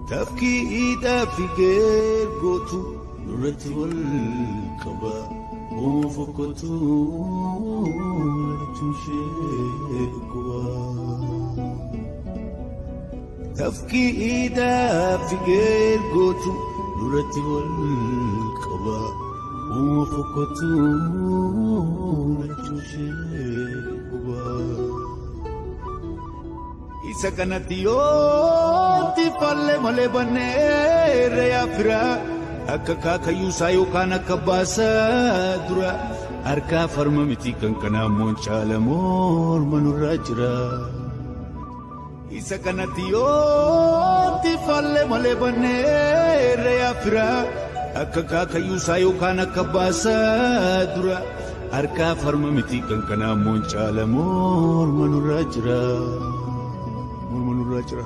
Tafkii fi geergootu nurratti wal qaba. Uuma fokkootu lachuu ishee dhukkuba. Tafkii fi geergootu nurratti wal qaba. Uuma fokkootu lachuu ishee dhukkuba. Isa kanatti yooti falle malee banneerra yaafira akka kaakayyuusaa yookaan akka baasaa dura harkaa farma miti kan kanaa immoo caala morma nurraa jira. Isa kanatti yooti falle malee banneerra yaafira akka kaakayyuusaa yookaan akka baasaa dura harkaa farma miti kan kanaa immoo caala morma nurraa jira. Morma nurraa jira.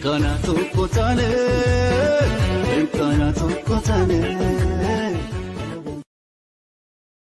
Kana tokko taane, kana tokko taane.